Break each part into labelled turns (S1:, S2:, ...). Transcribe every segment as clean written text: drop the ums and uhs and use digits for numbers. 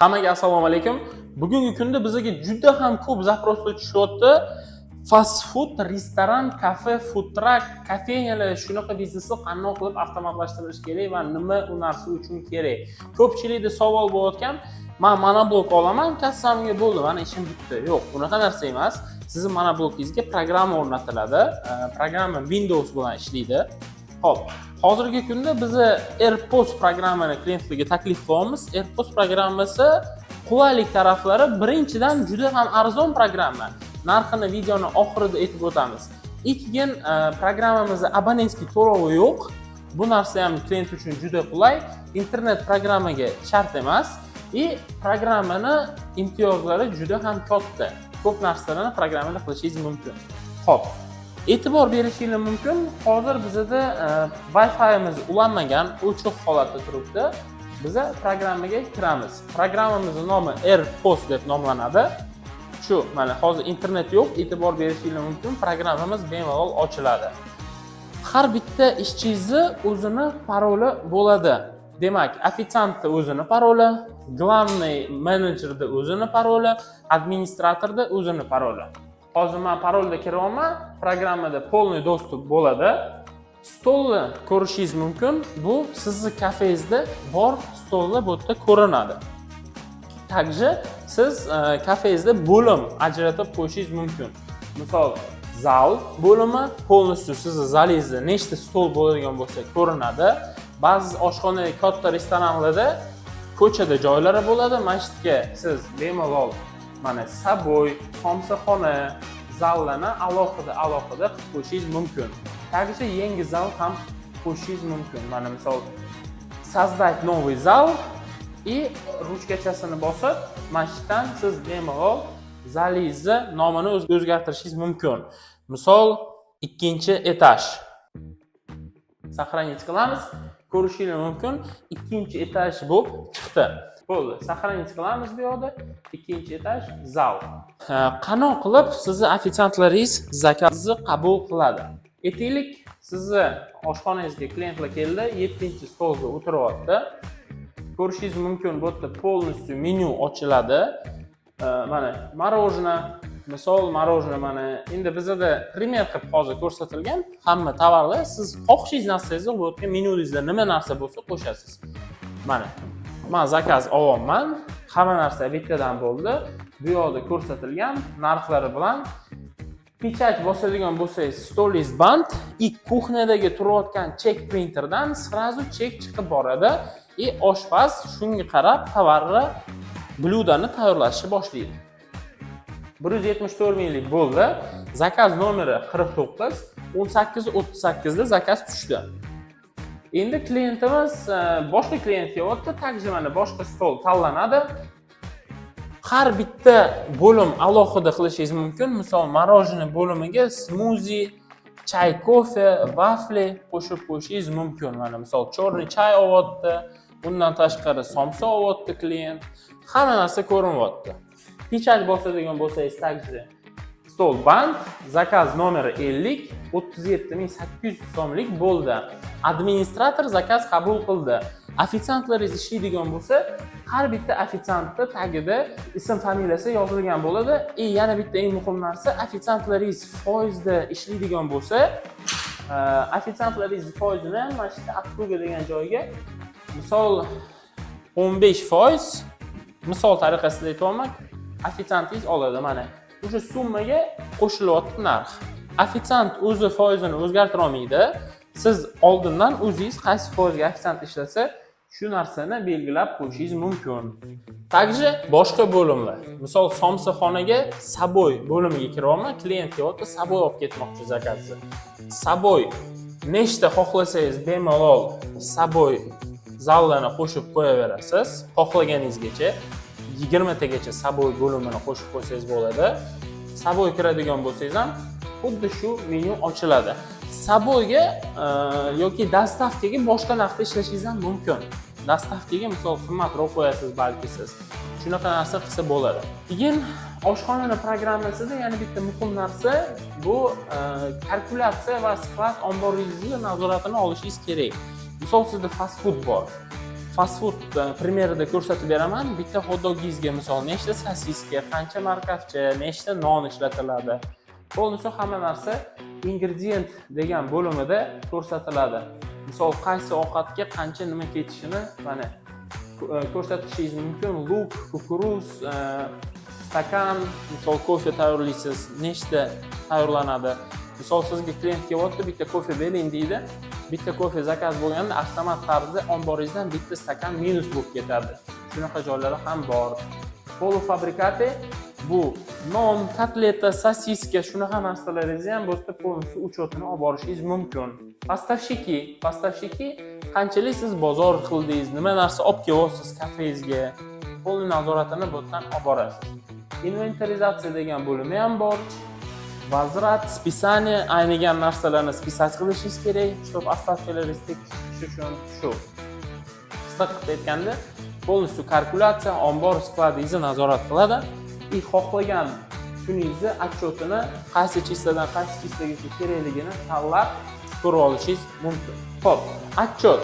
S1: Hammaga assalomu alaykum. Bugungi kunda bizga juda ham ko'p запрос lar tushyapti. Fast food, restoran, kafe, food truck, кофейня lar, shunaqa biznesni qanday qilib avtomatlashtirish kerak va nima u narsa uchun kerak? Ko'pchilikda savol bo'layotgan: "Man monoblok olaman, kassamga, bo'ldi, mani ishim bitdi." Yo'q, bunaqa narsa emas. Sizni monoblokingizga programma o'rnatiladi. Programma Windows bilan ishlaydi. Xo'p, hozirgi kunda biz AirPOS programmani klientlarga taklif qilyapmiz. AirPOS programmasi qulaylik taraflari: birinchidan, juda ham arzon programma. Narxini videoni oxirida aytib o'tamiz. И keyin programmamizda абонентский to'lovi yo'q. Bu narsa ham klient uchun juda qulay. Internet programmaga shart emas. И programmani imtiyozlari juda ham katta. Ko'p narsalarni programmada qilishingiz mumkin. Xo'p, e'tibor berishinglar mumkin, hozir bizada Wi-Fi'miz ulanmagan, o'chiq holatda turibdi. Biza programmaga kiramiz. Programmamizni nomi AirPOS deb nomlanadi. Shu mana hozir internet yo'q, e'tibor berishinglar mumkin, programmamiz bemalol ochiladi. Har bitta ishchingizni o'zini paroli bo'ladi. Demak, ofitsiantni o'zini paroli, главный menejerda o'zini paroli, administratorda o'zini paroli. Hozir man parolda kiryapman, programmada полный доступ bo'ladi. Stolni ko'rishingiz mumkin. Bu sizni kafengizda bor stollar bu yerda ko'rinadi. Также siz kafengizda bo'lim ajratib qo'yishingiz mumkin. Misol, zal bo'limi, полностью sizni zalingizda nechta stol bo'ladigan bo'lsa, ko'rinadi. Ba'zi oshxona, katta restoranlarda ko'chada joylari bo'ladi. Mana shu yerga siz bemalol mana с собой, somsaxona, zallarni alohida alohida qilib qo'yishingiz mumkin. Также yangi zal ham qo'shishingiz mumkin. Mana misol, создать новый зал и ruchkachasini bosib, mana shu yerdan siz bemalol zalingizni nomini o'zgartirishingiz mumkin. Misol, ikkinchi etaj. Сохранить qilamiz. Ko'rishingiz mumkin, ikkinchi etaj bo'lib chiqdi. Bo'ldi, сохранить qilamiz bu yoqda. Ikkinchi etaj zal. Qanaqa qilib sizni ofitsiantlaringiz zakazni qabul qiladi? Aytaylik, sizni oshxonangizga klientlar keldi, yettinchi stolga o'tiryapti. Ko'rishingiz mumkin, bu yerda полностью menyu ochiladi. Mana мороженое, misol, мороженое. Mana endi bizada пример qilib hozir ko'rsatilgan hamma tovarlar. Siz xohlashingiz narsangizni bu yerga, menyungizda nima narsa bo'lsa, qo'shasiz. Mana man zakaz olyapman, hamma narsa bittadan bo'ldi, bu yoqda ko'rsatilgan narxlari bilan. Печать bosadigan bo'lsangiz, stolingiz band и кухня dagi turayotgan chek printerdan сразу chek chiqib boradi и oshpaz shunga qarab tovarni, блюда ni tayyorlashni boshlaydi. 174 minglik bo'ldi. Zakaz nomeri 49, 18:38da zakaz tushdi. Endi klientimiz, boshqa klient kelyapti. Также mana boshqa stol tanlanadi. Har bitta bo'lim alohida qilishingiz mumkin. Misol, мороженое bo'limiga smuzi, chay, kofe, vafli qo'shib qo'yishingiz mumkin. Mana misol, черный chay olyapti, bundan tashqari somsa olyapti klient, hamma narsa ko'rinyapti. Печать bosadigan bo'lsangiz, также stol band, zakaz nomeri 50, 37 800 so'mlik bo'ldi. Administrator zakaz qabul qildi. Ofitsiantlaringiz ishlaydigan bo'lsa, har bitta ofitsiantni tagida ism familiyasi yozilgan bo'ladi. И yana bitta eng muhim narsa: ofitsiantlaringiz foizda ishlaydigan bo'lsa, ofitsiantlaringiz foizini ham mana shu yerda обслуга degan joyga, misol, 15%, misol tariqasida aytyapman, ofitsiantingiz oladi. Mana o'sha summaga qo'shilyapti narx. Ofitsiant o'zi foizini o'zgartira olmaydi. Siz oldindan o'zingiz qaysi foizga ofitsiant ishlasa, shu narsani belgilab qo'yishingiz mumkin. Также boshqa bo'limlar, misol, somsaxonaga с собой bo'limiga kiryapman. Klient kelyapti, с собой olib ketmoqchi zakazni. С собой nechta xohlasangiz, bemalol с собой zallarni qo'shib qo'yaverasiz xohlaganingizgacha. 20 tagacha с собой bo'limini qo'shib qo'ysangiz bo'ladi. С собой kiradigan bo'lsangiz ham, xuddi shu menyu ochiladi. С собой ga yoki доставка ga boshqa narxda ishlashingiz ham mumkin. Доставка ga, misol, qimmatroq qo'yasiz balki siz. Shunaqa narsa qilsa bo'ladi. Keyin oshxonani programmasida yana bitta muhim narsa bu kalkulyatsiya va склад, omboringizni nazoratini olishingiz kerak. Misol, sizda fast food bor. Fast foodda Fast food пример ida ko'rsatib beraman. Bitta hot dogingizga, misol, nechta sosiska, qancha морковь cha, nechta non ishlatiladi, полностью hamma narsa ingredient degan bo'limida ko'rsatiladi. Misol, qaysi ovqatga qancha nima ketishini mana ko'rsatishingiz mumkin: лук, кукуруз, stakan. Misol, kofe tayyorlaysiz, nechta tayyorlanadi? Misol, sizga klient kelyapti, "Bitta kofe bering", deydi. Bitta kofe zakaz bo'lganda, avtomat tarzda omboringizdan bitta stakan minus bo'lib ketadi. Shunaqa joylari ham bor. Полуфабрикаты, bu non, kotleta, sosiska, shunaqa narsalaringizni ham bu yerda полностью учет ini olib borishingiz mumkin. Поставщики. Поставщики, qanchalik siz bozor qildingiz, nima narsa olib kelyapsiz kafengizga, полный nazoratini bu yerdan olib borasiz. Inventarizatsiya degan bo'limi ham bor. Возврат, списание, aynigan narsalarni списать qilishingiz kerak, чтобы остатка laringiz tekis chiqishi uchun. Shu qisqa qilib aytganda, полностью kalkulyatsiya, ombor, skladingizni nazorat qiladi и xohlagan kuningizni отчет ini qaysi числа dan qaysi числа gacha kerakligini tanlab ko'rib olishingiz mumkin. Ho'p, отчет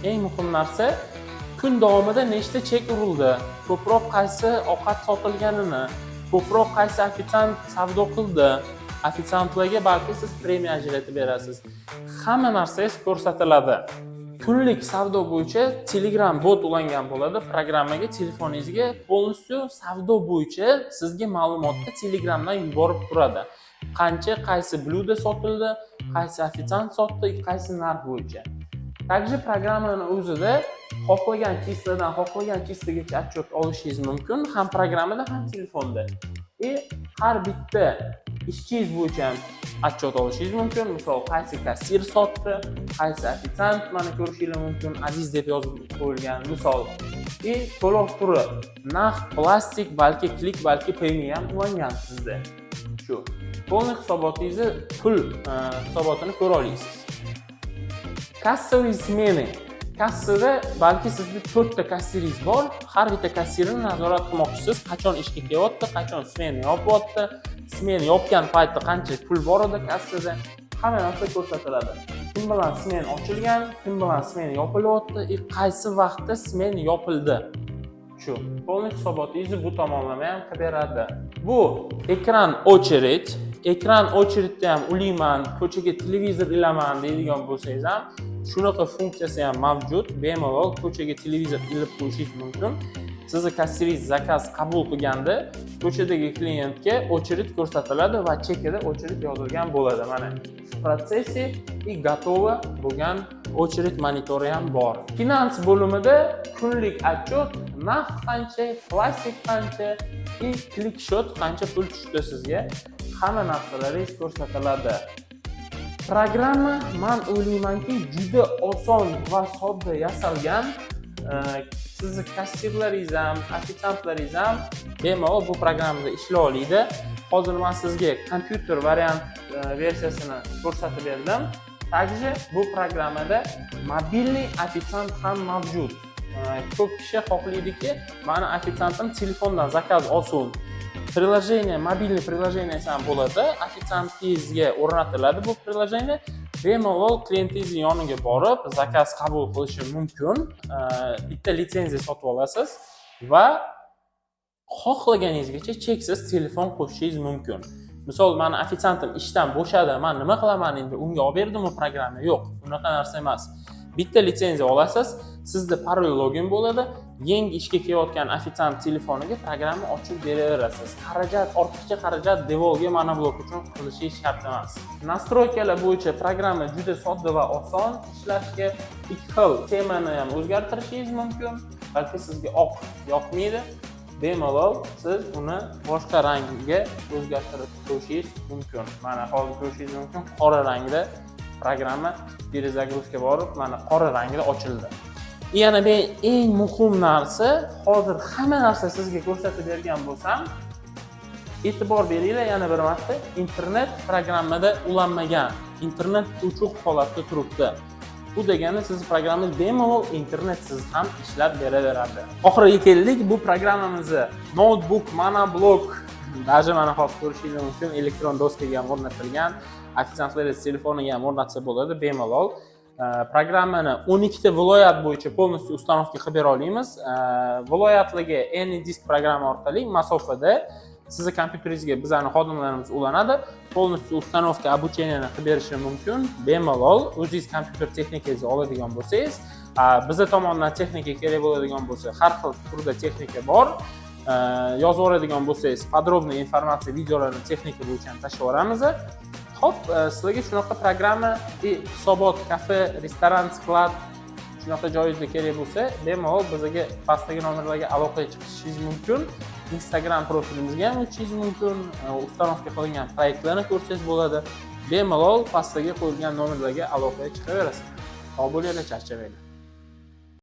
S1: eng muhim narsa: kun davomida nechta chek urildi, ko'proq qaysi ovqat sotilganini, ko'proq qaysi ofitsiant savdo qildi, ofitsiantlarga balki siz premiya ajratib berasiz, hamma narsangiz ko'rsatiladi. Kunlik savdo bo'yicha Telegram bot ulangan bo'ladi programmaga. Telefoningizga полностью savdo bo'yicha sizga ma'lumotni Telegramdan yuborib turadi: qancha, qaysi блюдо sotildi, qaysi ofitsiant sotdi, qaysi narx bo'yicha. Также programmani o'zida xohlagan числа dan xohlagan числа gacha отчет olishingiz mumkin, ham programmada, ham telefonda. И har bitta ishchingiz bo'yicha ham отчет olishingiz mumkin. Misol, qaysi kassir sotdi, qaysi ofitsiant, mana ko'rishinglar mumkin, Aziz deb yozib qo'yilgan, misol. И to'lov turi naqd, plastik, balki Click, balki Payme ham ulangan sizda. Shu полный hisobotingizni, pul hisobotini ko'ra olasiz. Кассовые смены. Kassada balki sizni to'rtta kassiringiz bor, har bitta kassirni nazorat qilmoqchisiz: qachon ishga kelyapti, qachon smena yopyapti, smena yopgan paytda qancha pul bor edi kassada, hamma narsa ko'rsatiladi. Kim bilan smena ochilgan, kim bilan smena yopilyapti и qaysi vaqtda smena yopildi, shu полный hisobotingizni bu tomonlama ham qilib beradi. Bu ekran очередь. Ekran очередь da ham ulayman, ko'chaga televizor ilaman deydigan bo'lsangiz ham, shunaqa funksiyasi ham mavjud. Bemalol ko'chaga televizor ilib qo'yishingiz mumkin. Sizni kassiringiz zakaz qabul qilganda, ko'chadagi klientga очередь ko'rsatiladi va chekida очередь yozilgan bo'ladi. Mana, в процессе и готово bo'lgan очередь monitori ham bor. Finans bo'limida kunlik отчет: naqd qancha, plastik qancha и клик счет qancha pul tushdi sizga, hamma narsalaringiz ko'rsatiladi. Programma, man o'ylaymanki, juda oson va sodda yasalgan. Sizni kassirlaringiz ham, ofitsiantlaringiz ham bemalol bu programmada ishlay oladi. Hozir man sizga kompyuter variant versiyasini ko'rsatib berdim. Также bu programmada мобильный ofitsiant ham mavjud. Ko'p kishi xohlaydiki, mani ofitsiantim telefondan zakaz olsin. Приложение, мобильный приложение si ham bo'ladi. Ofitsiantingizga o'rnatiladi bu приложение, bemalol klientingizni yoniga borib zakaz qabul qilishi mumkin. Bitta litsenziya sotib olasiz va xohlaganingizgacha cheksiz telefon qo'shishingiz mumkin. Misol, mani ofitsiantim ishdan bo'shadi, man nima qilaman endi, unga olib berdimmi programma? Yo'q, unaqa narsa emas. Bitta litsenziya olasiz, sizda parol, login bo'ladi. Yangi ishga kelayotgan ofitsiant telefoniga programma ochib beraverasiz. Xarajat, ortiqcha xarajat devolga, monoblok uchun qilishingiz shart emas. Настройка lar bo'yicha programma juda sodda va oson ishlashga. Ikki xil temani ham o'zgartirishingiz mumkin. Balki sizga oq yoqmaydi, bemalol siz uni boshqa rangga o'zgartirib qo'yishingiz mumkin. Mana, hozir ko'rishingiz mumkin, qora rangda programma перезагрузка borib, mana, qora rangda ochildi. Yana men eng muhim narsa, hozir hamma narsa sizga ko'rsatib bergan bo'lsam, e'tibor beringlar yana bir marta: internet programmada ulanmagan, internet o'chiq holatda turibdi. Bu degani, sizni programmangiz bemalol internetsiz ham ishlab beraveradi. Oxiriga keldik. Bu programmamizni noutbuk, monoblok, даже mana hozir ko'rishingiz mumkin, elektron doskaga ham o'rnatilgan, ofitsiantlar telefoniga ham o'rnatsa bo'ladi bemalol. Programmani 12 ta viloyat bo'yicha полностью установка qilib bera olamiz. Viloyatlarga AnyDesk programma orqali masofada sizni kompyuteringizga bizani xodimlarimiz ulanadi, полностью установка, обучение ni qilib berishi mumkin bemalol. O'zingiz kompyuter texnikangizni oladigan bo'lsangiz, biza tomonidan texnika kerak bo'ladigan bo'lsa, har xil turda texnika bor. Yozib yuboradigan bo'lsangiz, подробный informatsiya, videolarni texnika bo'yicha ham tashlab yuboramiz. Ho'p, sizlarga shunaqa programma и hisobot, kafe, restoran, склад, shunaqa joyingizda kerak bo'lsa, bemalol bizga pastdagi nomerlarga aloqaga chiqishingiz mumkin. Instagram profilimizga ham o'tishingiz mumkin, установка qilingan proyektlarni ko'rsangiz bo'ladi. Bemalol pastdagi qo'yilgan nomerlarga aloqaga chiqaverasiz. Sog' bo'linglar, charchamanglar.